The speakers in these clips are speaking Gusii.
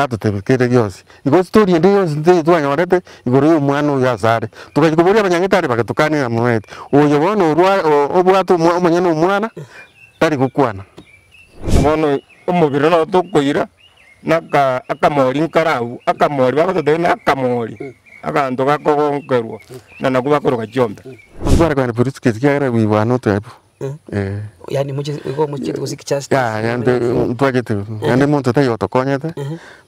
Tatotebia kende gionsi. Igo story ende yonsi ntee twanyorete igoro ya omwana oyo ase are. Togachia koboria abanyagitari bagatokania ng'a moeti, oyo bono orwa obwate omwa omonyene omwana, tari gokwana. Bono omobere noro tokoira, na aka akamori nkare abwo, akamori bagototebia na akamori, abanto bakogonkerwa, na nakwo bakoroka chiombe. Ntware kogenda police case ekiagera we were not able. Eh. Yaani moche igo mochiete gosiki justice. Yaya ntwe ntwachete naende monto taiyo otokonyete,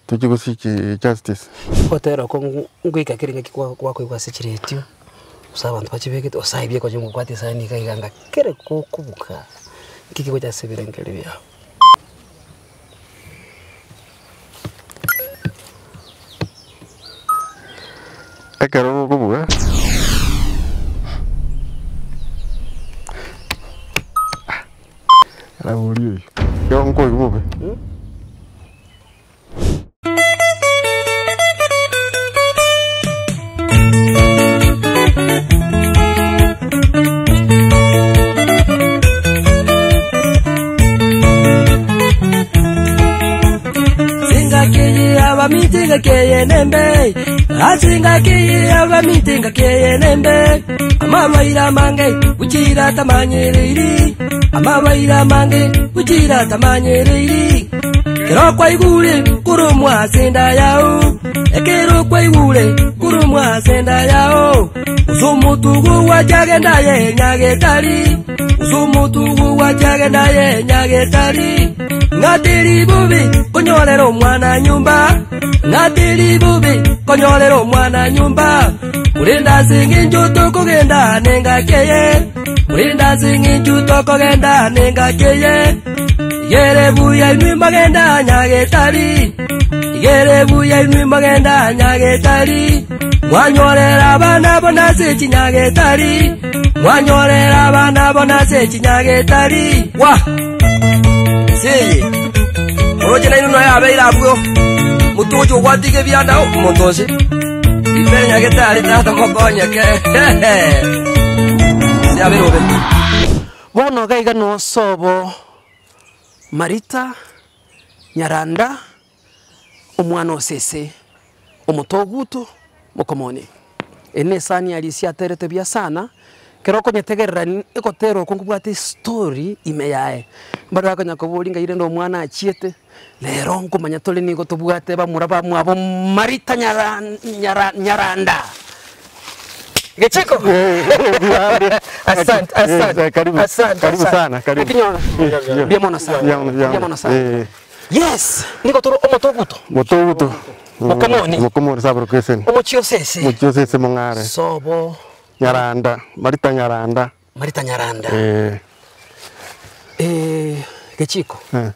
tochie gosiki justice. Ogotera oko ngoika kera engaki kwa gwakoigwa ase chiretio, gose abanto bachibegete, gose aye biekonya ngobwate esani iga iga ng'a kere gokobuka, nki kegocha ase ebirengererio biao. Ekero gokobua. Arabori oyio, ekero nkoigwa bobe. Singaki eye abaminto engaki eye nembe, ase engaki eye abaminto engaki eye nembe, amarwaire amange gochira atamanyereiri, amarwaire amange gochira atamanyereiri. Ekero kwaigure koromwa ase enda yao, ekero kwaigure koromwa ase enda yao, gose omotugo gwachagenda aye nyagetari, gose omotugo gwachagenda aye nyagetari, ng'a teri bobe konyorera omwana nyomba, ng'a teri bobe konyorera omwana nyomba, korende ase engencho tokogenda nengaki eye, korende ase engencho tokogenda nengaki eye. Igere buya inwe magenda nyagetari, igere buya inwe magenda nyagetari, mwanyorera abana bona ase chinyagetari, mwanyorera abana bona ase chinyagetari. Wa! Seye, oroche nainwe noyo abeire abwo, motoche ogwatiga ebianda omonto onsi. Ime nyagetari tata mokonyeke. Ase abeire bobe. Bono iga iga nosobo Marita, Nyaranda, omwana o Sese, omotoguto, mokomoni. Eye nesani ya risia aterete buya sana, ekero okonyetegerera egotera oko nkobwate estory ime yaye. Mbare bakonya koboria ngai rende omwana achiete, rero nkomanya tore nigo tobwate bamura bamwabo Marita Nyara Nyara Nyaranda. Gechiko. Asante, asante. Karibu, Asante, karibu asante. sana, karibu. Ekinyoro. Mbuya mono sana. Mbuya mono, mbuya Mbuya mono mono. sana. Eh. Yes, nigo tore omotoguto. Motoguto. Mokomoni. Mokomoni sabro keseni. Omochie osese. Mochie osese mong'are. Sobo. Nyaranda, Marita Nyaranda. Marita Nyaranda. Eh. Eh, Gechiko. Eh.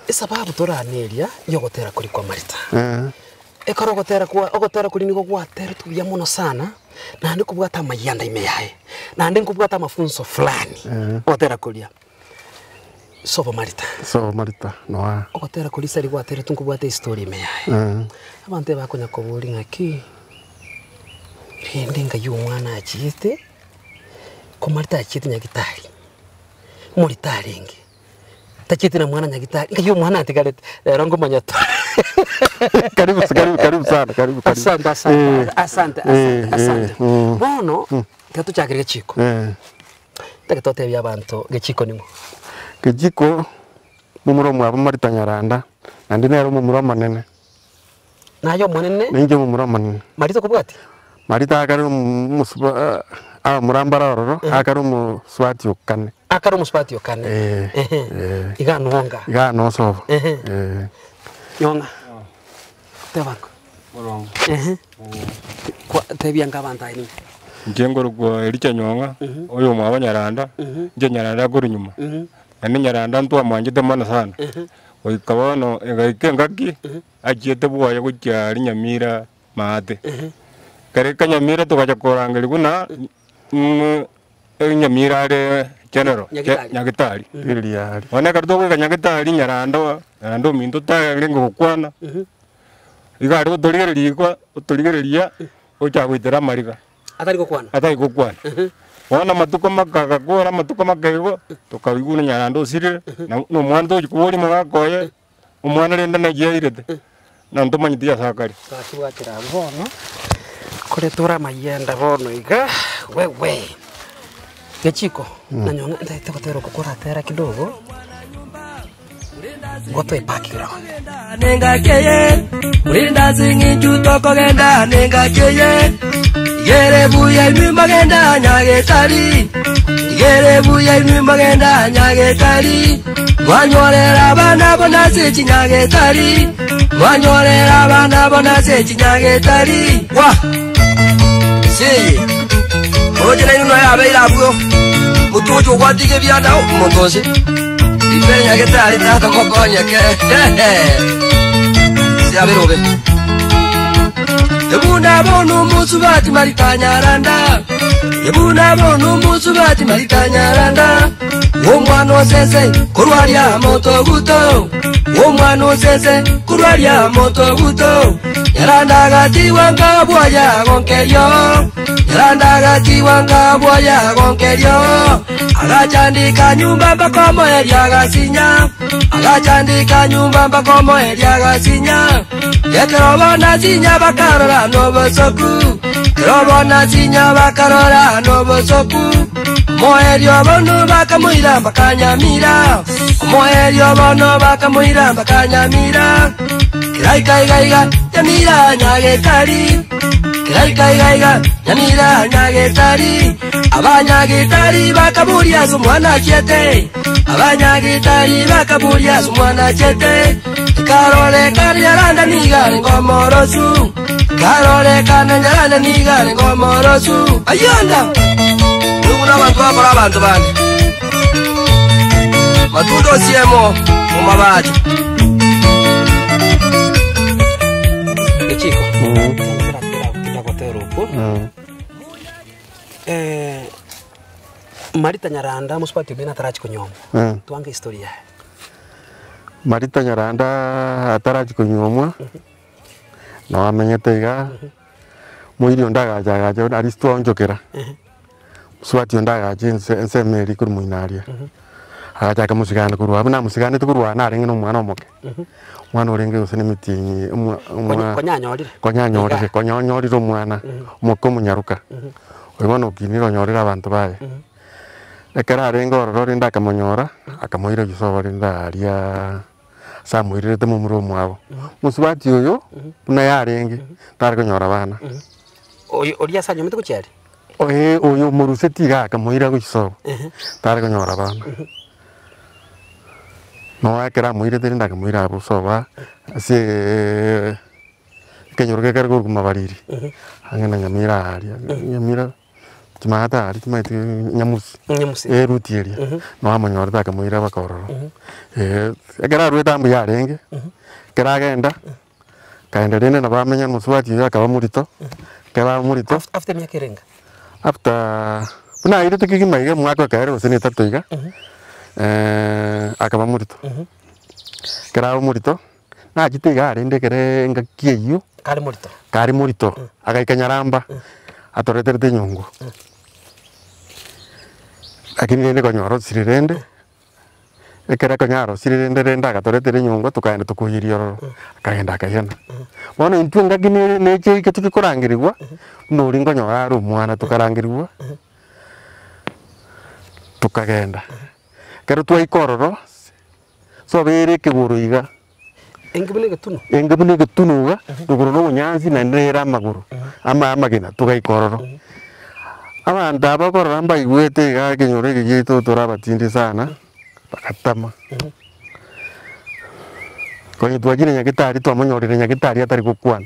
Esababu toraneria yogotera koria kwa Marita. Eh. Ekero ogotera kwa ogotera koria nigo gwateretwe buya mono sana, naende kobwate amayianda ime yaye, naende nkobwate amafunso fulani, ogotera koria. Sobo Marita. Sobo Marita, noa. Ogotera koria sari gwateretwe nkobwate estory ime yaye. Abanto ebakonya koboria ng'aki, rende ngai omwana achiete, ko Marita achiete nyagitari, morito arenge. Tachieti na mwana nyagitari, ngai omwana atigarete, rero nkomanya to. Karibu, karibu, karibu sana, karibu, karibu. Asante, asante, Eh, asante, eh, asante, asante. eh, mm. Bono, tiga tochakere gechiko. Eh. Tiga totebie abanto gechiko ning'o. Gechiko, momura omwabo Marita Nyaranda, naende nere omomura omonene. Naye omonene. Ninche omomura omonene. Marita okobwatia? Marita akare omosuba abamura mbare ororo, akare omosubati o kane. Akare omosubati o kane. Eh, Ehe. eh. Iga nonga. Iga nosobo. Ehe. Eh. Nyong'a. Teba nko. Boronge. Ehe. Kwa tebia nka abanto aye ning'o. Inche nkorokwa Ericha Nyong'a, oyo omwabo Nyaranda, inche Nyaranda akorwa nyuma. Naende Nyaranda ntwamwanchete mono sana, goika bono egaika engaki, achiete bwoye gochia aria Nyamira maate. Ekero aika Nyamira togacha korangeria buna ng'o Nyamira are general, Nyagitari. Nyagitari. Riria aria. Bono ekero togoika Nyagitari Nyaranda Nyaranda ominto tarenge gokwana, iga are gotorigereria igo, otorigereria, ocha goitera amariga. Atari gokwana. Atari gokwana. Bono amatuko maka agakora amatuko make igo, tokaigwa buna Nyaranda osirire, na na omwana tochi koboria omogaka oye, omwana rende naki airete. Na ntomanyeti ase akare. Twakibwatera abwo bono, kore tore amayenda bono iga, wewe. Gechiko, nanyora ntagete gotera oko koratera kidogo, gotoe background. Nengaki eye, Murinda ase eng'encho tokogenda nengaki eye, Igere buya inwe mogenda Nyagetari, Igere buya inwe mogenda Nyagetari, Mwanyorera abana bona ase chinyagetari, Mwanyorera abana bona ase chinyagetari. Gwa! Seye, oroche nainwe noyo abeire abwo, motoche ogwatiga ebianda omonto onsi. Ripe nyagetari tata mokonye ke. Siabere obe. Ebuna bono omusubati Marita Nyaranda. Ebuna bono omusubati Marita Nyaranda. Omwana osese korwaria moto guto. Omwana osese korwaria moto guto. Nyaranda agatigwa nkabwaya gonkerio. Nyaranda agatigwa nkabwaya gonkerio. Agachandika nyumba mpaka omoerio agasinya. Agachandika nyumba mpaka omoerio agasinya. Ekero bona sinya bakarora nobosoku. Ekero bona sinya bakarora nobosoku. Omoerio bono bakamoira mpaka Nyamira. Omoerio bono bakamoira mpaka Nyamira. Keraika iga iga Nyamira Nyagetari. Keraika iga iga Nyamira Nyagetari. Abanyagetari bakaboria ase omwana achiete. Abanyagetari bakaboria ase omwana achiete. Ekarorekana Nyaranda nigo arenge omorosu. Ekarorekana Nyaranda nigo arenge omorosu. Ayanda! Nigo buna abanto bakora abanto bande. Matunda osiemo omabacho. Gechiko. Gotera okwo. Eh, Marita Nyaranda mosubati omino atarachi konyuomwa. Twange history yaye. Marita Nyaranda atarachi konyuomwa, nabo amenyete iga, moiri onde agacha agacha aria twaonchokera, mosubati onde agacha ense ensemo eria korwa moino aria, agachaka mosigana korwa abwo namosiganete korwa aa narenge na omwana omoke, omwana orenge gose na emetienyi omwa omwa Konyanyorire. konyanyorire konya onyorire omwana, omoke omonyaroka, oyo bono okinire onyorire abanto baye. Ekero arenge ororo rende akamonyora, akamoira ebisogo rende aria ase amoirerete momura omwabo. Mosubati oyo, buna yarenge, tare konyora abana. Oyo oria ase anyomete gochia are? Oye oyo omoruseti iga akamoira gochia sobo, tare konyora abana. Nonya ekero amoirete rende akamoira abwo sobo aa, aseeee ekenyoro gekare korokwa mabariri, ang'e na Nyamira aaria, Nyamira. Chimaate aria chimaete nyamusi, Nyamusi. eruti eria, nabo amonyorete akamoira mpaka ororo. Ekero arwete amo mbuya arenge, ekero agenda, akaenda rende nabo amenya mosubati oyio akaba morito, ekero aba morito, After after emiaka erenga? After, buna airete kegima iga omwaka okaera gose na etato iga, akaba morito. Ekero aba morito, nachete iga arende ekere engaki eyio, Kare morito. kare morito, agaika Nyaramba, atoreterete enyongo. Lakini rende konyora osire rende, ekero akonyara arosire rende rende agatoretera enyongo tokaenda tokoiyeria ororo, akagenda akaiyana. Bono intwe engaki nere neche eke tokorangerigwa, buna oria nkonyora are omwana tokarangerigwa, tokagenda. Ekero twaika ororo, Sobeere ekegoro iga. Enke buna egetunwa. Enke buna egetunwa iga, rogoro na obonyansi naende nere amagoro, ama amagena, togaika ororo. Abanto aba okorora mbaigwete iga ekenyoro eke giaito tore abatindi sana, bagatama. Konya twachire nyagetari twamonyorire nyagetari atari gokwana,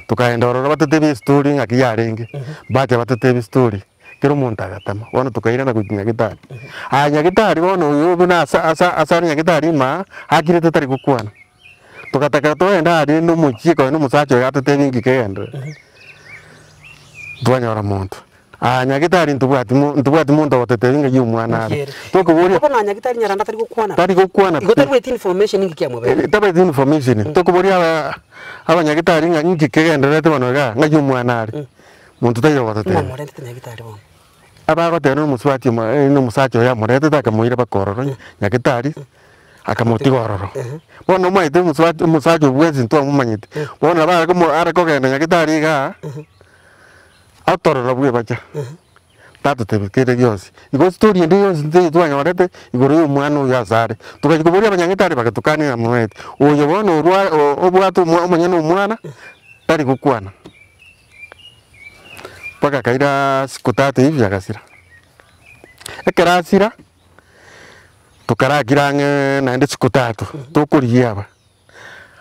tokaenda ororo batotebie estory ng'aki yarenge, mbacha batotebie estory. Kera omonto agatama, bono tokairana gochia nyagetari. Aya nyagetari bono oyo buna asa asa asare nyagetari ime aa, akirete tari gokwana. Togataka togende aria na omochie konya na omosacha oye atotebie nki kegenderere, ntwanyora monto. Aya nyagetari ntobwati mo ntobwati monto ogototebia ng'a eywo omwana are. Nkiere. Tokoboria Bono nyagetari nyaranda tari gokwana. tari gokwana Igo pi. tarweti information nki kiamobera. Tabwati information, tokoboria aba abanyagetari ng'a nki kegendererete bono igaa, ng'ai omwana are. Monto taiyo ogototebia. Ng'o omorentete nyagetari bono? Abagoteba na omosubati omo na omosacha oye amoretete akamoira mpaka ororo nyagetari. Akamotiga ororo. Bono omanyete omosubati omosacha obwo bwensi ntwamomanyete, bono nabo are komo are kogenda nyagetari igaa, otorora bwebacha, tatotebia kende gionsi. Igo story ende yonsi ntee twanyorete, igoro ya omwana oyo ase are. Togachia koboria abanyagetari bagatokania ng'a moeti, oyo bono orwa o- obwate omwa omonyene omwana, tari gokwana. Mpaka akairaa siku tatu hivi agasira. Ekero asira. Tokarakira ang'e naende siku tatu, tokorigia aba,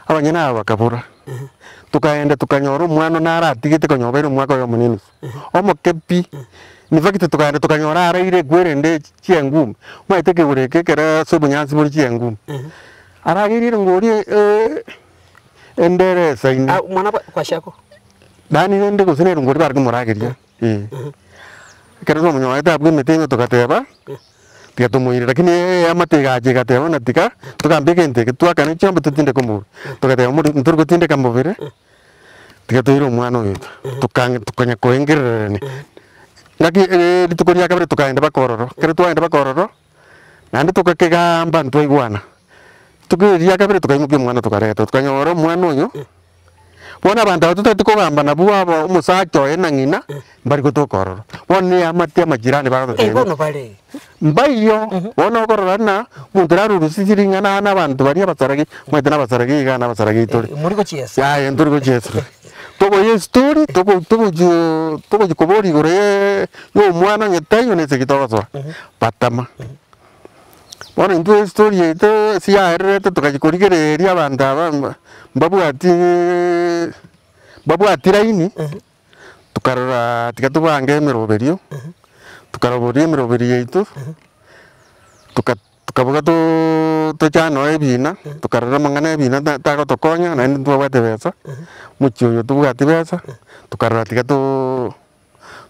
abanyene aba bakabora, tokaenda tokanyora omwana nare atigete konya obeire omwaka oyomo na enusu, omoke pi, in fact tokaenda tokanyora araire ekwerende chiengume, omanyete ekegoro eke ekere ase obonyansi bore chiengume, arageire erongori endere esaine. Ah, omwana bwa kwashiako? Yaani rende gose na erongori bare komorageria. Ekero twamonyorete abwo emete ime togateba, tiga tomoire lakini eamate egacha egateba buna tiga togambe egento eke twakane chiombe totindeke omobere. Togateba more ntori gotindeka mobere, tiga toire omwana oyo oito. Tokang'e tokanya koengererania, ngaki rituko ria kabere tokaenda mpaka ororo, ekero twaenda mpaka ororo, naende togakegamba ntwaigwana, rituko eri ria kabere tokaimokia omwana tokareta, tokanyora omwana oyo. Bono abanto aba totagete kogamba nabwo aba omosacha oye na ng'ina, mbari gotoka ororo. Bono na eamate amajirani Eh, bagototebia, bono bare. mbaiyo, bono okorora ng'a omonto orarurusie ring'ana aa na abanto baria abasaragi, omanyete na abasaragi iga na abasaragi tore. Eh, mori gochiesa. Yaya ntori gochiesa. Tokoyia estori, toko togochio togochia koboria igoro ya ya omwana onye taiyo na esegi togosoa, batama. Bono intwe estori yaito ase yaererete tokachia korigereria abanto aba mba mbabwati mbabwati laini, tokarora tiga tobange emeroberio, tokaroboria emeroberio yaito, toka tokaboka toooo tochane nonye ebina, tokarora amang'ana ya ebina ta tagotokonya naende ntwabwate besa, omochie oyo tobwati besa, tokarora tiga toooo.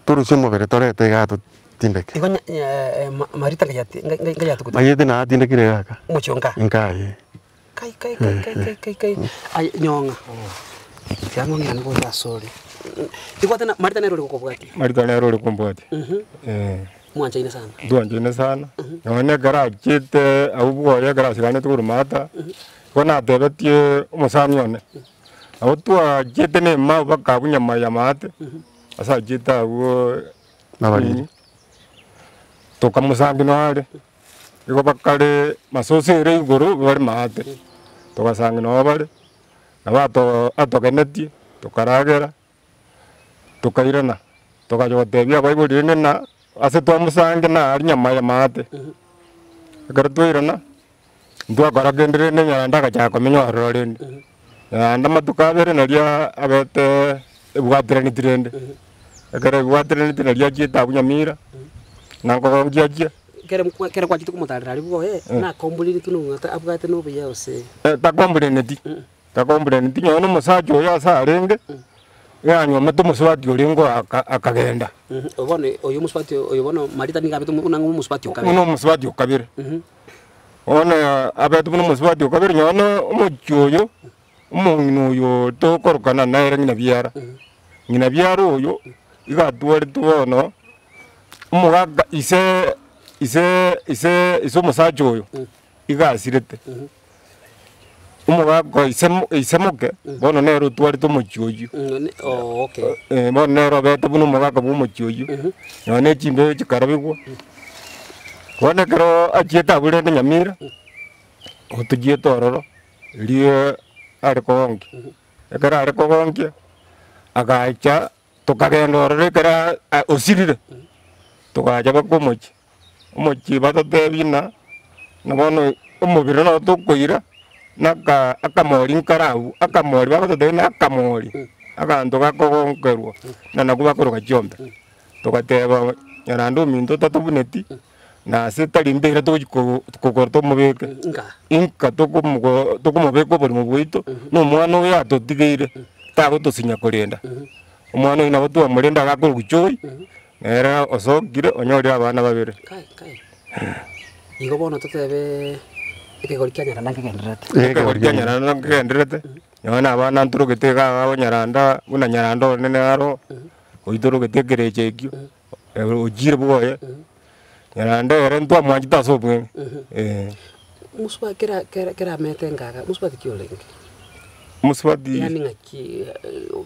Torusie omobere torete igaa totindeke. Igo Marita ngayatuguta. Mayete naye atindekire iga aka. Omochie o nka. Nka aye. Kai kai kai kai kai kai kai. Aye nyong'a. Tiga ng'ong'erane gocha asore. Igo tena Marita nere ore gokobwatia. Marita nere ore kombwatia. Eh. Mwanchaine sana. Ntwanchaine sana, nonye ekero achete abwo bwoye ekero asiganete korwa maata, igo natebetie omosani one, nabo twachete na emao mpaka abwo nyama ya maate. Ase achiete agwo Nabariri. tokamosambia nare, igo bakare masosa ere igoro bare maate, togasangi nabo bare, nabo ato atogenetie, tokaragera, tokairana, togacha gotebia abaibori rende ng'a ase twamosangia naaria nyama ya maate. Ekero twairana, ntwakora kende rende Nyaranda agachaka komenya ororo rende, Nyaranda amatuko abere naria abete ebwatiraneti rende, ekero ebwatiraneti naria achiete abwo Nyamira, na nkogonkia achia. Ekere mkwa ekere gwachete komotarera aria bwoye, nakombureretwe nobong'ata abwate na obuya gose. Takombureneti, takombureneti nonye na omosacha oyo ase arenge, yanyomete omosubati orenge oo aka akagenda. Bono oyo omosubati oyo bono Marita nigo abete buna ng'a omosubati o kabere. Buna omosubati o kabere. Bono abete buna omosubati o kabere nonye na omochie oyo, omong'ina oyo tokorokana nere ng'ina biara, ng'ina biara oyo, iga atwarete bono, omogaka ise ise ise ise omosacha oyo, iga asirete. Omogaka ise mo ise moke, bono nere otwarete omochie oyio. Oh okay. Bono nere obete buna omogaka bwa omochie oyio, nonya na echimbeo chikarabigwa. Bono ekero achiete abwo rende Nyamira, otochiete ororo, riria are kogonkia, ekero are kogonkia, agacha tokagenda ororo ekero a- osirire, togacha mpaka omochie. Omochie batotebi ng'a na bono omobere noro tokoira, na aka akamori nkare abwo, akamori bagototebia ng'a akamori, abanto bakogonkerwa, na nakwo bakoroka chiombe. Togateba nyarande ominto tatobuneti, na ase tari mbere togochi ko kogora tomobeke, Inka. inka tokomogo tokomobeka oborimo bwaito, na omwana oyo atotigeire, tagotosinya korenda. Omwana oyio nabo twamorenda agakorwa choi, nere osokire onyorire abana babere. Kai, kai. Igo bono totebe ekegori kia Nyaranda nkegendererete. Ekegori kia Nyaranda nkegendererete, nonye na abana ntorogete iga aba Nyaranda, buna Nyaranda onene aro, oitorogete ekerecha ekio, ochire bwoye, Nyaranda ere ntwamwanchete ase obweng'e, eh. Mosubati kera kera keramete ngaga, mosubati ki orenge? Mosubati. Yaani ng'aki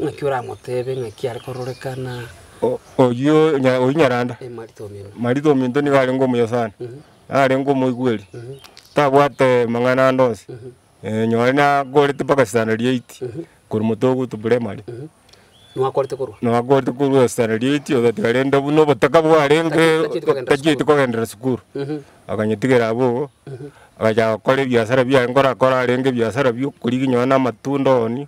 ng'aki oramotebe, ng'aki are kororekana. Oyio nya oyio Nyaranda. Eh, Martha omino. Martha ominto nigo arenge omuya sana, narenge omoigweri, tabwate mang'ana ande onsi, nonye nakorete mpaka standard eight, korwa Motogutu primary. Nwakorete korwa? Nakorete korwa standard eight ogatiga rende buna obotaka bwarenge tachieti kogenderera sukuru, akanyetigera abwo igo, agachaka gokora ebiasara biaye nkorakora arenge ebiasara bia okorigia nonye na amatunda oonie,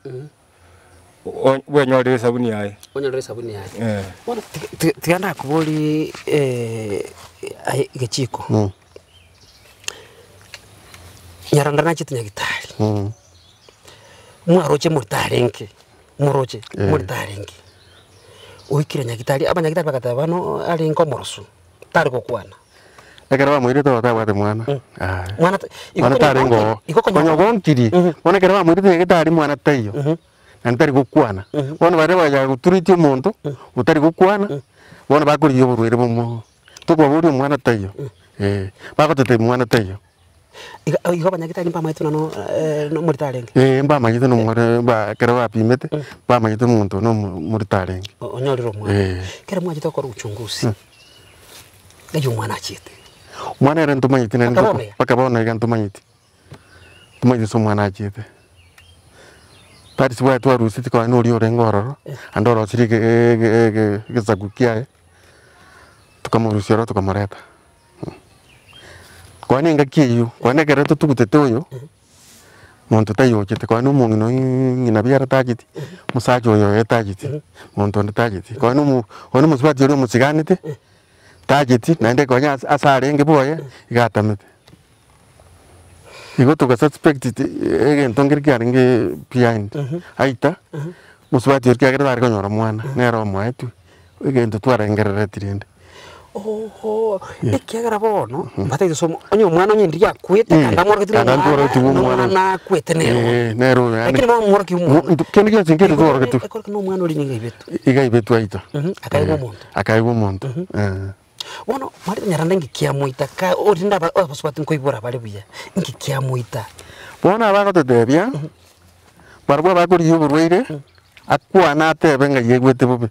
bwenyorere esabuni yaye. Onyorere esabuni yaye. Eh. Bono tiga tiga ndakoborie aye gechiko, Nyaranda nachete nyagitari, mwaroche motarenge. Moroche, morito arenge, oikire nyagitari, abanyagitari bagateba bono arenge omorosu, tari gokwana. Ekero bamoirete obo tabwate mwana, aye. Mwana ta- igo Mwana konya tarenge ogonkiri, oo. igo konya Konya ogonkiri, bono ekero bamoirete nyagitari mwana taiyo, naende tari gokwana. Bono baria bacha goturetia omonto, otari gokwana, bono bakorigia oborwaire bomo tokobaboria omwana taiyo, eh, bagototebia mwana taiyo. Iga igo abanyagitari mbamaete buna no nomorito arenge. Eeh mbamanyete na omore ba ekero bapimete, bamanyete omonto oyo nomo morito arenge. Onyorire omwana. Eeh. Ekero mwachete gokora uchunguzi, ng'ai omwana achiete? Omwana ere ntomanyeti nere Mpaka ntoko bono iga? mpaka bono iga ntomanyeti, ntomanyeti ase omwana achiete. Pads bwaye twaruseti konya na oria orenge ororo, naende orosirie ege ege ege egesaku kiaye, tokamorusia ororo tokamoreta. Kwane engaki eyio, kwane ekero totugutete oyo, monto taiyo ochete, kwane omong'ina oyio ng'ina biara tacheti, omosacha oyo oye tacheti, monto onde tacheti, kwane omo kwane omosubati oria omosiganete, tacheti naende konya ase ase arenge bwoye, iga atamete. Igo toga suspect ti egento nkere kiarenge behind, aita, mosubati oria kiagera tari konyora mwana, nere omoetwe, egento twarengereretie rende. Oho, ekiagera bono, mbatagete somo, onye omwana onye ndiria akwete, kanda amworogetie Kanda omwana, ntworogetie na omwana. omwana akwete nere oyo. Eh, nere oyo yaani. Lakini bono omworokia omwana. Kende gionsi nkere tworogetigwe. Ekorokia na omwana oria nigo aibetwe. Iga aibetwe aita. Akaigwa omonto. Akaigwa omonto, eh. Bono Martha Nyaranda inki kiamoita ka orinde aba abasubati nkoibora bare buya, inki kiamoita? Bono abagototebia, barabwo abakorigia oborwaire, akwane atebe ng'a yaigwete bobe,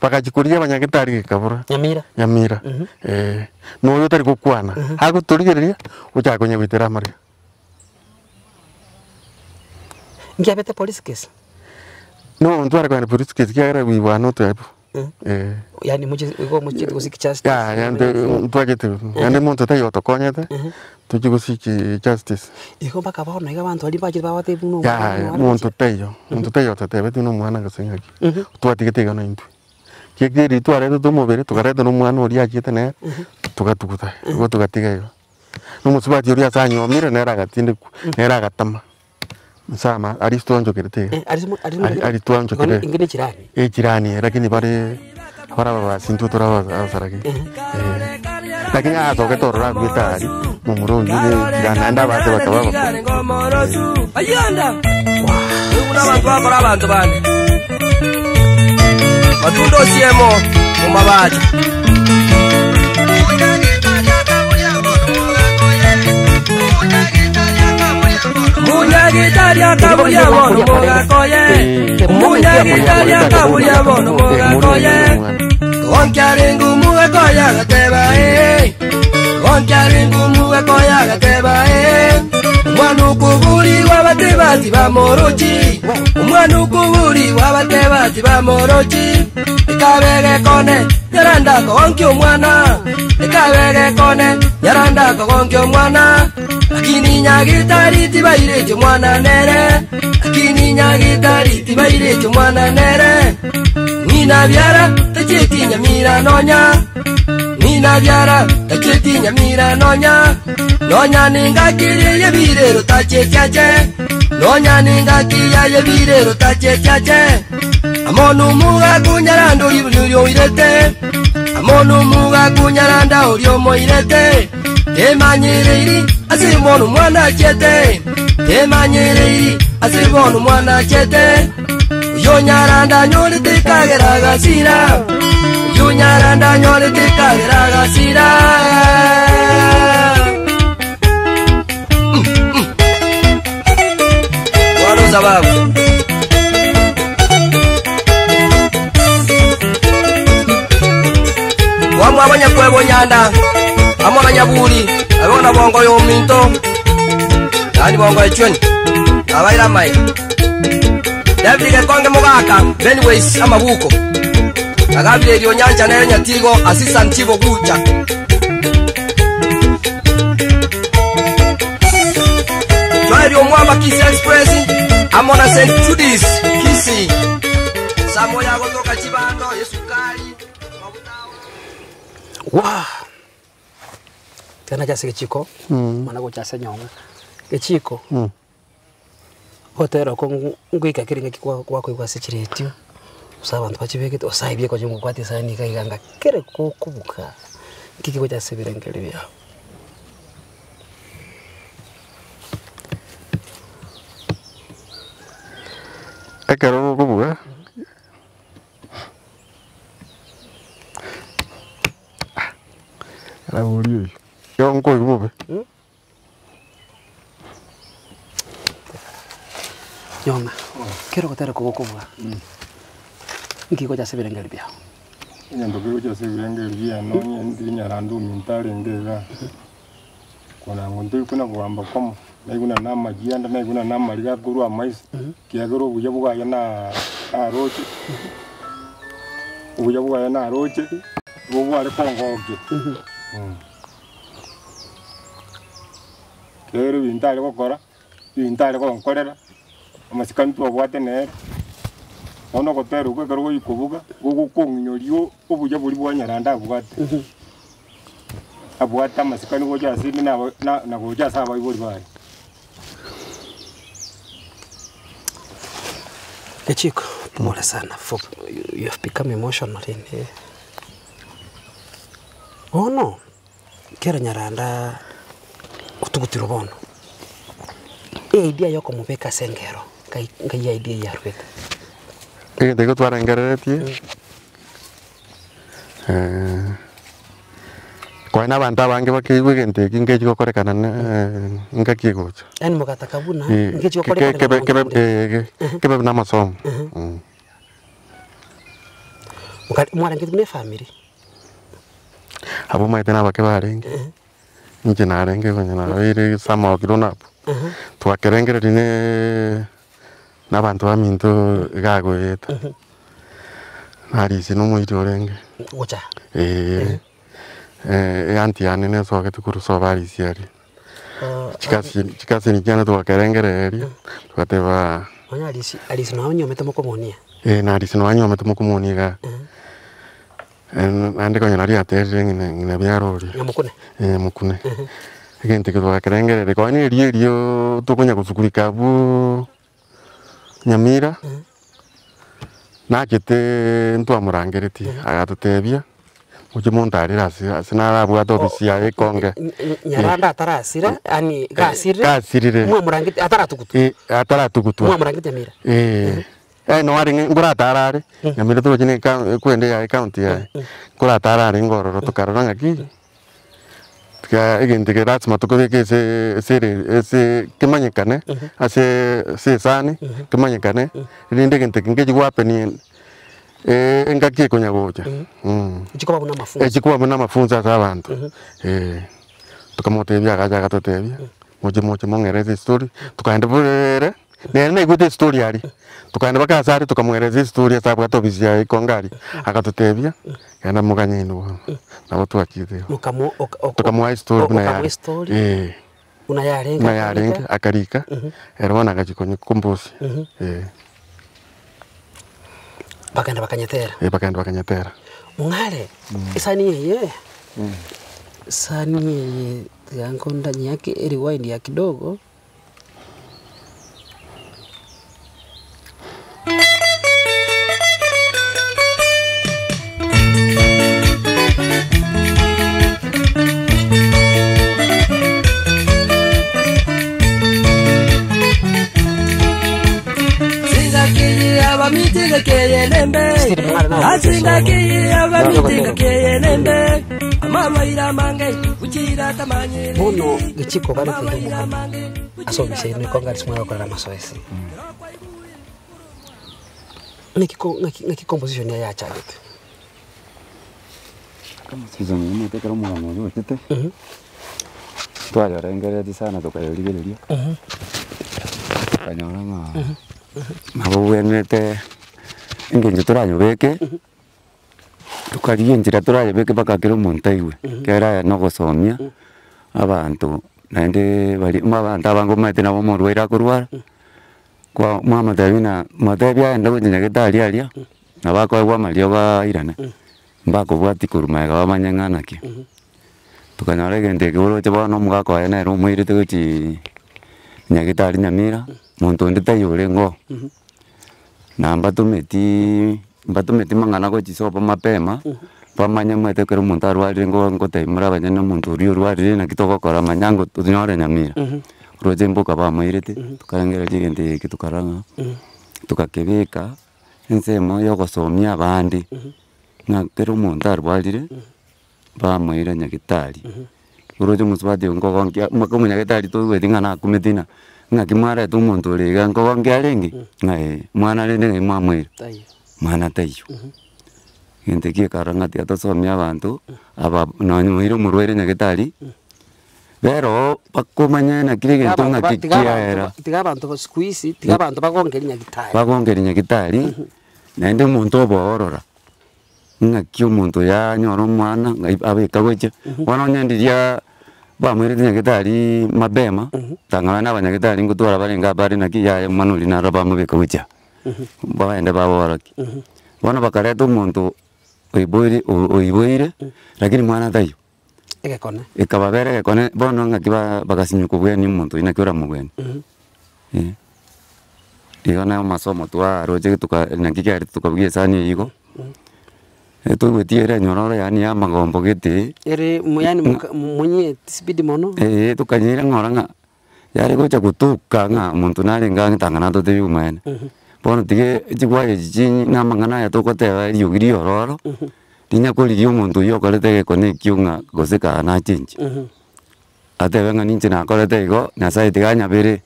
bagachia korigia abanyagetari gekabora, Nyamira. Nyamira, eh, na oyo otari gokwana, agotorigereria, ochaka konyagoitera amaremo. Inki abete police case? No ntware kogenda police case ekiagera we were not able. Eh. Yaani moche igo mochiete go seek justice. Yaya ntwe ntwachete naende monto taiyo otokonyete, tochie go seek justice. Igo mpaka bono iga abanto baria mbachete babatebia buna omwana Yaya one monto gochia. taiyo, monto taiyo ototebetie buna omwana gose ng'aki, twatigete iga naintwe. Ekiagera riria twaretete omobere, tokareta na omwana oria achiete nere, togatuguta, igo togatiga igo. Na omosubati oria ase anyomire nere agatindekwa, nere agatama. Nse ama aria twanchokerete iga. Eh, aria mo- aria Ari- mo- aria twanchokire. Inge ne chirani. Echirani ere lakini bare bare ababasi intwe tore abasaragi. Eh. Lakini asogete ororo aruete aria, momura oyio ne echirani naende abande bakaba abakong'u. Buna abanto bakora abanto bande, matunda osiemo mumabacho. Munyagitari akaburia bono mogakoye Munyagitari akaburia bono mogakoye Gonkiarengu mugakoya gateba eh Gonkiarengu mugakoya gateba eh Omwana okobori wabatebati bamorochi Omwana okobori wabatebati bamorochi Ekabege kone nyaranda kogonkia omwana Ekabege kone nyaranda kogonkia omwana Lakini nyagitari tibairetie omwana nere Lakini nyagitari tibairetie omwana nere Ng'ina biara tacheti nyamira nonya Ng'ina biara tacheti nyamira nonya Nonya ningakiri yebirero tachetiache Nonya ningaki ya yebirero tachetiache Amonu muga kunyaranda ori buri oirete Amonu muga kunyaranda ori omoirete Temanyereiri ase bono mwana achete Temanyereiri ase bono mwana achete Oyo nyaranda nyorete kagera gasira Oyo nyaranda nyorete kagera gasira. Sababu. Twamwabo nyakwebo nyanda amo na nyaburi abe na bongo yominto yani bongo echweni abaira mai David Gekonge Mogaka Benways amabuko Agabire Onyancha nere Nyatigo assistant chief Ogucha Joel Omwamba Kisii Express amo na St Judy's Kisii Samoya gotoka Chibando esukari mabuta Wa! Tiga nache ase gechiko, mana gocha ase enyonga. Gechiko, gotera oko ngoika kere ng'aki kwa gwakoigwa ase chiretio, gose abanto bachibegete, gose aye biekonya ngokwatia esani iga iga nga kere gokobuka, nki kegocha ase ebirengererio biago. Ekero gokobuga. Arabori oyio, igo nkoigwa bobe. Nyoma, kera ogotera kogokobua, nki gocha ase ebirengererio biao? Egento kegocha ase ebirengererio biane onye ndiri nyarande ominto arenge igaa, konango ntori kona kogamba komo, naigwa na amagianda, naigwa na amariga akorwa amaiso, ekiagera obuya bwaye na naroche, obuya bwaye naroche, nigo bware kongokia. Ekiagera ebinto are gokora, ebinto are gonkorera, amasikani twabwate nere, bono ogotera okwo ekero goikobuga, gogokong'inyoria obuya boria bwa Nyarande abwate. Abwate amasikani gocha ase ime na na gocha ase abaibori baye. Gechiko, pole sana for you have become emotional in here. Bono, kera Nyaranda otugutirwe bono, eidea ya okomobeka ase engero, ngai ngai idea eyio yarwete? Egento ekio twarengereretie. Kwani na abanto abange bakeigwa egento eki ngechi gokorekana na engaki egocha. Yaani mogataka buna Eh, ngechi ke- gokorekana kebe na kebe monto onde. eh, kebe buna amasomo. Moka- mwarengeti buna efamiri. Abwo omanyete na abake barenge, inche narenge konya nabeire somehow grown up, twakerengereria ne na abanto baminto iga agoeta, narisia na omoiri orenge, Gocha. eeh, eanti yane nesogete korwa sobo arisia aria, chikasi chikasini chiane twakerengereria, togateba. Nonya arisi arisi nonye onyomete mokomonia. Eeh narisia nonye nyomete mokomonia igaa. Naende konya naria aterire ng'ina ng'ina biara oria, Nyamokune. eh nyamokune. Egento eke twakerengereria konya na erio erio tokonya gosukurika abwooo Nyamira, nachete ntwamorangeretie, agatotebia, moche montarere ase ase narabwate ofisi yaye ekonge. Nyaranda atarasira, yaani gasirire, Gasirire. mwamorangeti ataratugutwa. Eh, ataratugutwa. Mwamorangeti Nyamira. Eh, yaani noo arenge nkoratara are, Nyamira toroche na eka ekwende yaye ecounty yaye, nkoratara arenge ororo tokarora ng'aki, tiga egento eke lasima tokobeke ase ase ere ase kemanyekane, ase ase esani, kemanyekane, erinde egento eke nkechi gohappen engaki ekonya gocha. Chikoba buna amafunso. Echikoba buna amafunso ase abanto, eh. Tokamotebia agacha agatotebia, moche moche mong'erese estory, tokaenda boeere. Nere naigwete estory aria, tokaenda mpaka ase are tokamoeresa estory ase abwate ofisi yaye ikongo aria, agatotebia, genda moganye inwe bono, nabo twachiete igo. Mokamo oka- oko- Tokamoa estory buna okamoa yare, estory, eh, buna yarenge buna yarenge akarika. akarika, ere bono agachia konya kombosia, eh. Bakagenda bakanyetera. Eh, bakagenda bakanyetera. Mong'are, esani eye, esani eye tiga nkonda nyiake eriwaindi ya kidogo. Amarwaire amange gochira tamanyereri. Bono gechiko bare koira omogano ase obisa ime konga ase mware gokorera amasoesi. Ng'aki ko ng'aki ng'aki composition yaye yachagete? Composition omanyete ekero omogano oyio ochete, twayorengereretie sana tokayorigereria, tokanyora ng'a nabo obwenerete engencho torayobeke. Tokarigia enchera torayebeke mpaka kera omonto aigwe, ekero aya nogosomia abanto naende baria abanto abange omanyete nabo omorwaire akorwara, kwa mwamotebia ng'a motebie aende gochia nyagetari aria, nabo akoegwa amariogo airane, mbakobwatia korwa magega bamanye ng'a naki. Tokanyora egento eke oroche bono omogaka oye nere omoirete gochiiii nyagetari Nyamira, monto onde taiyo orenge oo. Na mbatometiiii mbatometi mang'ana gochia sobo mapema, bamanye omanyete ekero omonto arwarire ngo ngotebi more abanyene omonto oria orwarire naki togokora manya ngo tonyore nyamira. Roche mboka bamoirete, tokarengereria egento eke tokarora ng'a, togakebeka ensemo ya ogosomia abande, ng'a ekero omonto arwarire. Bamoira nyagetari, oroche omosubati oyo nkogonkia omaka omonyagetari toigweti ng'a nakumeti ng'a ng'aki mwareta omonto ore iga nkogonkia arenge? Ng'a eh, mwana rende ng'ai mwamoira? Mwana taiyo. Egento ekio ekarora ng'a tiga tosomie abanto, aba nonye moire omorwaire nyagetari, bera oo bakomanya naki egento ng'aki kiaera. Tiga abanto ba siku hizi, tiga abanto bagonkeria nyagetari. Bagonkeria nyagetari, naende omonto oboorora. Ng'aki omonto oyo anyore omwana ng'ai abeka gochia, bono onye ndiria bamoirete nyagetari mapema, tang'ana na abanyagetari ngotwara barenge abare naki yaya omwana oria naro bamobeka gochia, bagende baborokia. Bono bakareta omonto oiboire oiboire, lakini mwana taiyo. Egekone. Ekababera egekone, bono ng'aki ba bagasinywa kobwenia omonto oyio naki oramobwenie. Eh, igo na amasomo twaroche toka naki kiarete tokabugia esani eywo igo, toigweti ere enyororo yaani ya amagombo gete. Ere mo yaani moka monyie speed mono. Eeh tokanyeira ng'ora ng'a yare gocha gotoka ng'a omonto narenge ang'e tang'ana atotebi obomaene. Bono tiga chigwaya echi chinyi na amang'ana aya togoteba eriogi riororo, rinya korigia omonto oywo okorete egekone ekio ng'a gose kaa nachenchie. Atebe ng'a ninche nakorete igo, nyasaye tiga anyabere,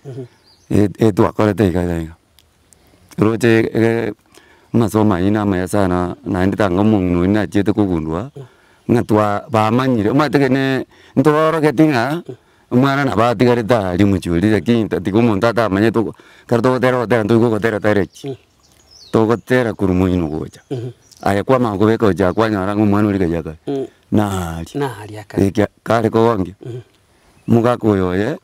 etwakorete iga iga iga. Roche ege amasomo aywo namaya sana naende tanga omong'ina oywo nachiete kogundua, ng'a twa bamanyire omanyete kene ntoorogeti ng'a omwana nabo atigarete aria omochie oria lakini tiga omonto atamanyete oko ekero togotera ogotera ntori kogotera direct, togotera korwa moino gocha, aye kwamanya kobeka gocha aa kwanyora ng'a omwana oria rigai akare naaaria, Naaaria akare. ekia kare kogonkia, omogaka oyo oye.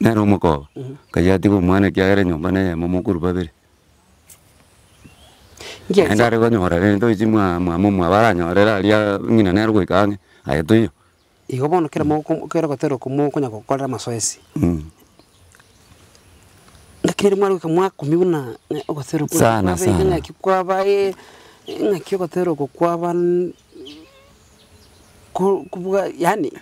Nere omokoba, nkai atiga omwana ekiagera enyomba neyemo mokorwa babere. Naende are konyora rende toichi mwa mwamo mwabo aranyorere aria ng'ina nere goika ang'e, aye toiyo. Igo bono kera moko kera ogotera oko mokonya gokorera amasoesi, ng'aki rende mware goika mwakumia buna ng'a ogotera okwo Sana, kwabeire sana. ng'aki kwabae ng'aki ogotera oko kwaba ko kobua yaani.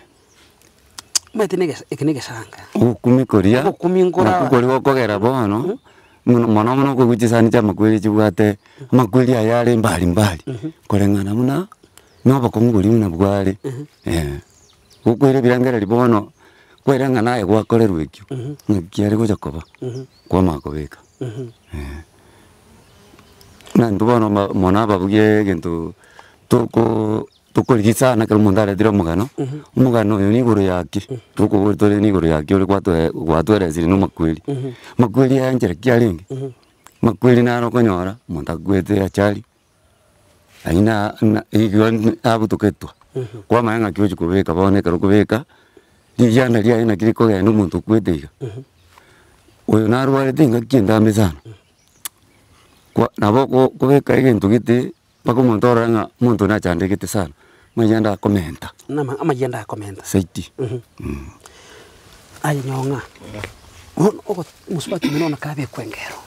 Omanyete na egesa eke na egesanga. Ogokumi koria, Ogokumi nkora nakwo koria gokogera bono, mono mono mono okoigwa chisani chia amakweri chibwate, amakweri aya are mbali mbali, koreng'ana buna na obokong'u boria buna bware, eh. Gokoira ebirengererio bono, kwaira ng'a naye gwakorerwa ekio, ng'aki kiare gocha koba, kwamanya kobeka, eh. Buna intwe bono mono ababugia egento tokoo. Tokorigia sana ekero omonto aretire omogano, omogano oyo nigoro yaki, tokoboria tore nigoro yaki ore gwatoe gwatoeresire na amakweri. Amakweri aya nchera ki arenge? Amakweri naro okonyora, omonto akwete achari, aywo na na igo abutoketwa, kwamanya ng'aki ochi kobeka bono ekero okobeka, rigianda riaye naki rikogenda omonto okwete iga. Oyo narwarete engaki entambe sana, kwa nabo okobeka egento gete. Mpaka omonto orore ng'a omonto oyo nachandegete sana, amayianda akomenta. Nama amayianda akomenta. Zaidi. Aye nyong'a, bono ogo mosubati omino bono kabekwa engero,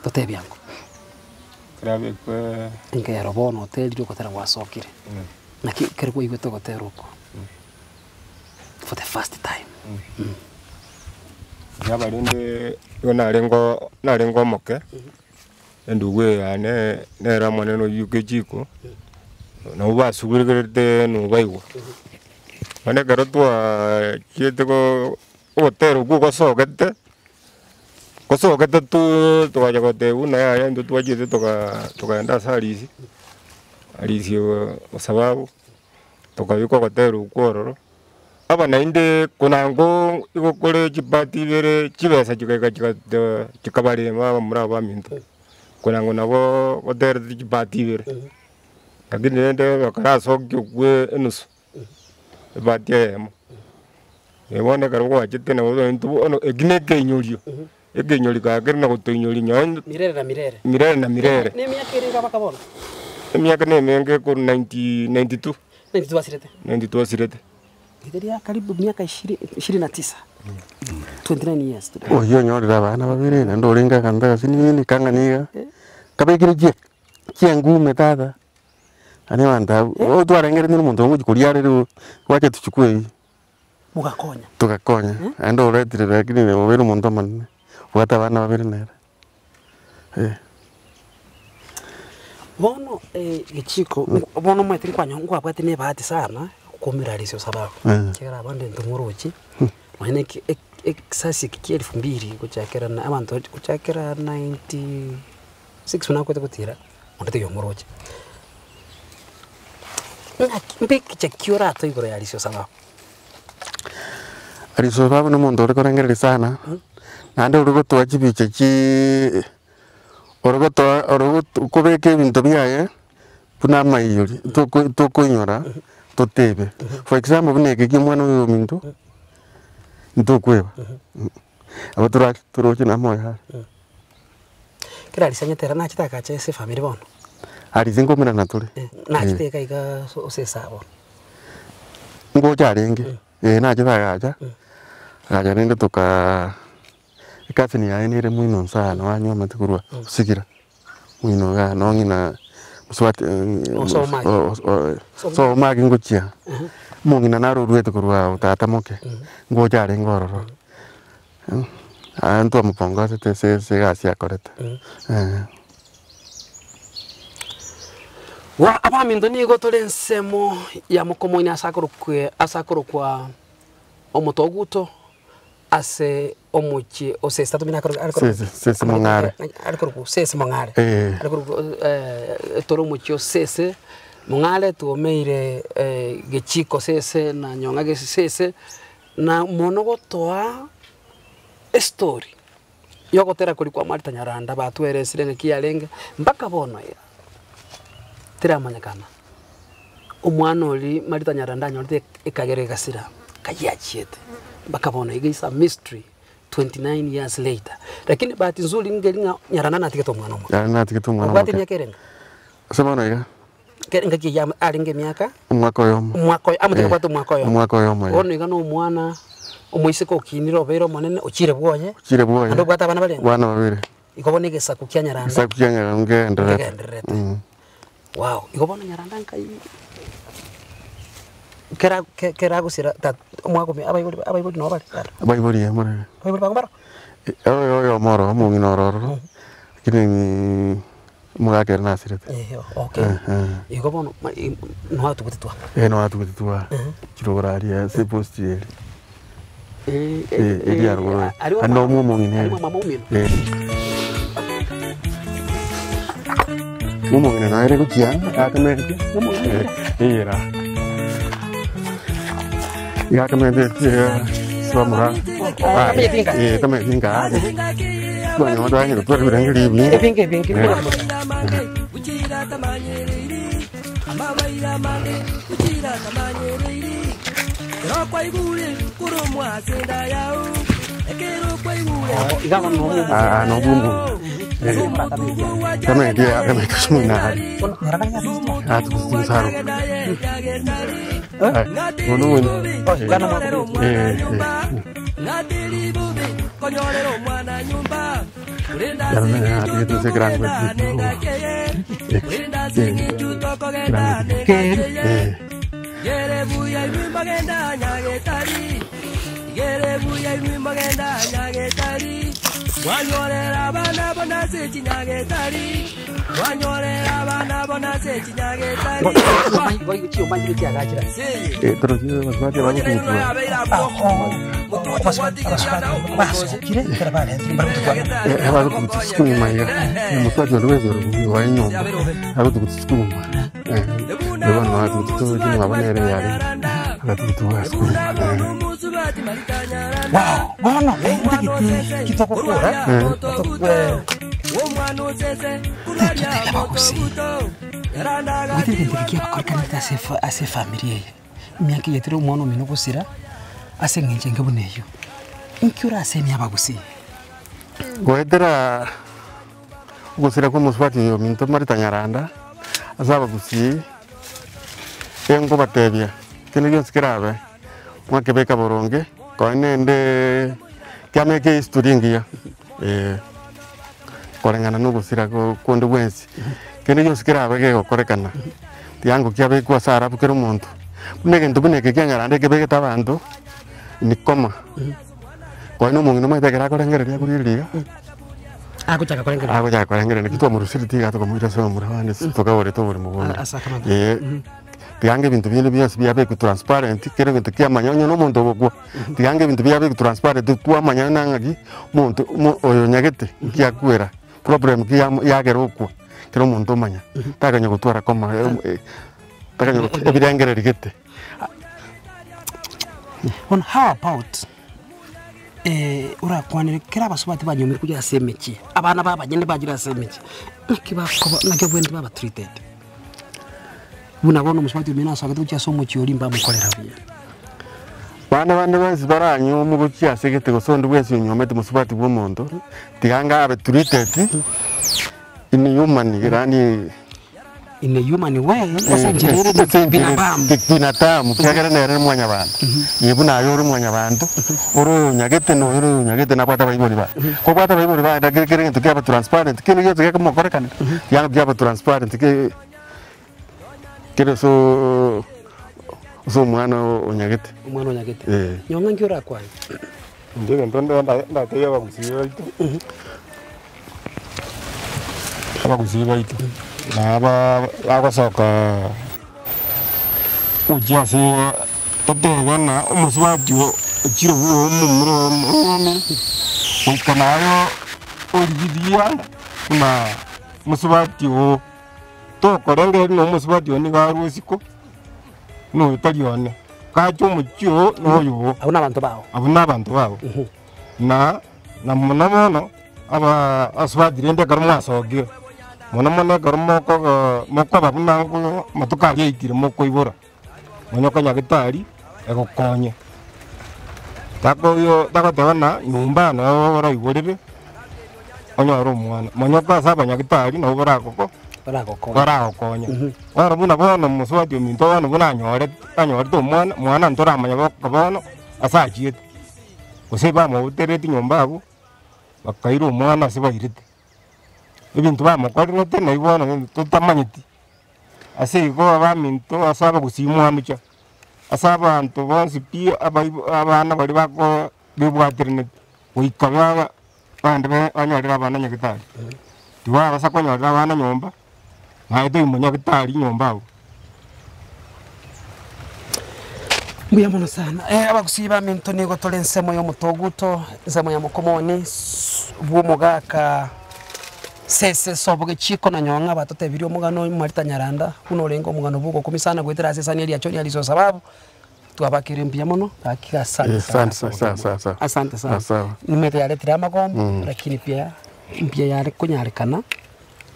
totebie ango. Karabekwe. Engero bono oterire ogotera gwasokire, naki ekero kwaigwete ogotera oko for the first time. Yaba rende nigo narenge narenge omoke. Endugu eye yane nere omonene oyio kechiko, Nabo basugurekerete nobaigwa. Bono ekero twachiete go ogotera okwo gosogete, gosogete tu togacha goteba buna yaya intwe twachiete toga tokaenda ase arisi, arisi osababu, tokabeka ogotera okwo ororo, aba naende konango igo kore chibati ibere chibesa chigaika chigatoa chikabarema abamura aba baminto, konango nabo goterete chibati ibere. Lakini rende bakarasokia okwe enusu, ebati eyemo. Bono ekero gwachete nabo intwe bono eki na ekeinyorio, ekeinyorio gaki na gotoinyoria nonye Mirere na mirere. mirere na mirere. Na emiaka ere iga baka bono? Emiaka na emenge korwa ninety ninety two. Ninety two asirete? Ninety two asirete. Riria karibu miaka ishiri ishirini na tisa, 29 years today. Oyio onyorire abana babere naende orenge aganto agasinini kang'ani iga, kabekire chie chiengume tata, aria abanto abwo, oo twarengeretie na omonto ogochi koria arere oo, gwacha tuchukue eywo. Mogakonya. Togakonya, naende oretire lakini obeire omonto omonene, obwate abana babere nere, eh. Bono gechiko, bono omanyete nkwanyo nkwabwate na ebahati sana, koumera aria ase osababu, ekiagera abande intwe moroche, nonye na eke ekisasi eke kia elfu mbili gochakera na abanto gochakera ninety six buna akwete gotira, onde taiyo omoroche. Ng'aki mbekicha ki oratoe igoro ya Arisio Sababu? Arisio Sababu na omonto ore korengereria sana, naende ore gotoa chibicha chiiii ore gotoa ore goto kobeka ebinto biaye buna amaiyori toko tokoinyora totebe. For example buna eke kia omwana oyo ominto, ntokweba, abo tora toroche na moyo are. Kera arisanyete ere nachete agacha ase efamiri bono. Arise nkomerana tore. Nachete iga iga ase esaa bono. Ngocha arenge, eh nachete agacha, agacha rende tokaa ecousin yaye nere moino sana banyuomete korwa Sigira, moino igaa nonye ng'ina mosubati Osomaki. somaki ngochia, omong'ina naro oruete korwa oo tata moke, ngocha arenge ororo. Aye ntwamopongosete ase ase egasi akorete eh. Wa abaminto nigo tore ensemo ya mokomoini ase akorokwe ase akorokwa omotoguto ase omochie o Sese tata omino akoro akorokwa Sese Sese Mong'are. akorokwa Sese Mong'are Eh. akorokwa tore omochie o Sese Mong'are twomeire gechiko Sese na nyong'a gese Sese. Na mono gotoa estory yogotera koria kwa Martha Nyaranda batweresire ng'aki yarenge mpaka bono iga teramanyekana. Omwana oria Martha Nyaranda anyorete ekagera egasira kayia achiete mpaka bono iga is a mystery 29 years later. Lakini bahati nzuri ngeri ng'a Nyaranda natigete omwana omoke. Nyaranda natigete omwana Obwate omoke. emiaka erenge? Ase bono iga. Kere engaki eyio amo arenge emiaka, Omwaka oyomo. omwaka oyo amotebia Eh, abwate omwaka oyomo. omwaka oyomo, eh. Bono iga na omwana omoiseke okinire obeire omonene ochire bwoye, Ochire bwoye. naende obwate abana barenge? Abana babere. Igo bono egesaku kia Nyaranda Egesaku kia Nyaranda nkegendererete. nkegendererete. Wow, igo bono Nyaranda nkai kera ke- keragosira tat omwaka omi abaibori abaibori nabo bare tata? Abaibori eh morere. Abaibori bago mbaro? Oyo oyomo oro omong'ina oro ororo, lakini Omogaka ere nasirete. Eh, okay. Igo bono ma- i- nwatugutitwa. Eh, nwatugutitwa chirogoro aria ase epost ere. Eh, eria rogoro ere. Aria Ande omwe omong'ina ere. Aria mama omino. Eh. Omong'ina naye ere gochia akamete. Eh, era. Iga akamete bamura. Eh, akamete nka. Twanyora twanyora twara ebirangeri ebinge. Ebinge ebinge. Iga bono nomo. Ah, no bumu. Eh, kamete akamete simuna ari. Ah, tukusaro. Bono bono. Eh, eh. Eh. Mwanyorera abana bona ase chinyagetari, mwanyorera abana bona ase chinyagetari. Wow, bono ntagete kitogokora totebe abagusii goetera egento eke kiabakorekanete ase efa ase efamiri eye, emiaka eye tore omwana omino gosira ase eng'encho enge buna eyio. Inki orasemie abagusii? Goetera ogosira kwa omosubati oyo ominto Martha Nyaranda, ase abagusii, enkobatebia kende gionsi kerabe. Mwakebeka boronge, koe nende kiameka ehistory engiya eh, koreng'ana na ogosira ko- konde bwensi. Kende gionsi kerabe gegokorekana, tiango kiabekwa ase arabu kera omonto, buna egento buna eke kianyarande kebegete abanto ni koma, koe na omong'ina omanyete ekero akorengereria akorigereria iga, Agochaka korengereria. agochaka korengereria naki twamorusiri tiga tokamoira ase omomura bande tokaborete oboremo bonde. Ase akamanya. Eh. Tiga ange ebinto binde bionsi biabekwe transparent, kera egento kiamanya onye na omonto ogokwa, tiga ange ebinto biabekwe transparent twamanya ng'a ng'aki omonto omo oyo onyagete nki akwera, problem ki yamo yagera okwa, kera omonto omanya, takanya gotwara koma takanya gotwara ebirengereri gete. Bono how about orakwanere kera abasubati banyomire korwa ase emechie, abana ba abanyene bachire ase emechie, naki bakoba naki obwenerete baba treated? Buna bono omosubati omino asogete gochia ase omochie oria mbamokorera buya. Bande bande bonsi baranyuomwe gochia ase egete gose onde bwensi onyuomete mosubati bw'omonto, tiga anga abe treated in human yaani In a human way, ase enchera ere ase enchera binadamu. kibinadamu, ekiagera nere mwanyabanto, eye buna aye ore mwanyabanto, ore oyonyagete na oyore oyonyagete nabwate abaibori baye. Kobwate abaibori baye lakini kera egento kiaba transparent, kende gionsi gekomokorekanera, yaani kiaba transparent ke kere ase ase omwana onyagete. Omwana onyagete. Eh. Nyong'a nki orakwane? Inche egento nde ndatebie abagusii baito. Abagusii baito na aba bagosoka gochia ase totebe ng'a omosubati ochire buna omomura omomura goika naye origiria buna mosubati oo, tokorengereria buna omosubati oo nigo arwe isiko, buna oyo tari one, gacha omochie oo na oyo oo. Abwo nabanto bao. Abwo nabanto bao. Na na mono mono aba asubati rende ekero mwasokire, mono mono ekero mokogo mokoba buna nko amatuko aria aikire mokoibora, onye konyagetari egokonye. Takoyo tagoteba ng'a nyomba noo oraiborere onyore omwana, monyoka ase abanyagitari nabo baragoko Baragokonya. baragokonye. Bono buna bono mosubati ominto bono buna anyorete anyorete omwana, mwana ntoramanya boka bono ase achiete. Gose bamobutereti nyomba abwo, bakaira omwana ase bairete. Ebinto bamokorerete nabi bono totamanyeti, ase igo abaminto ase abagusii mwamucha, ase abanto bonsi pi abaibo abana baria bako bebwateraneti, goika baba bande be banyorere abana nyagetari. Tibabasa konyorera abana nyomba, naye toimwa nyagetari nyomba abwo. Mbuya mono sana. Eh, abagusii baminto nigo tore ensemo y'omotoguto, ensemo ya mokomoni, bw'omogaka sese sobo gechiko na nyong'a batotebirie omogano oyo Martha Nyaranda, buna orenge omogano bw'ogokumia sana goetera ase esani eria John Alice Osababu, twabakeire mbuya mono, gaki asante Eh, sana asante ase sa- obobe sa- sa- Asante sana. Sawa. Nimete yaretire amagombo, lakini pia mbuya yare konyarekana.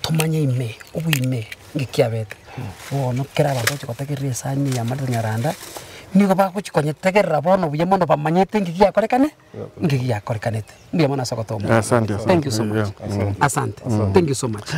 Tomanye ime, oboime ng'iki abete. Bono kera abanto bagochia gotegerera esani eye ya Martha Nyaranda, nigo bagochia konyetegerera bono buya mono bamanyete ng'iki giakorekane, ng'iki giakorekanete. Mbuya mono ase ogotoa omoyo. Asante, asante. Thank you so much. Yeah. Asante. Thank you so much.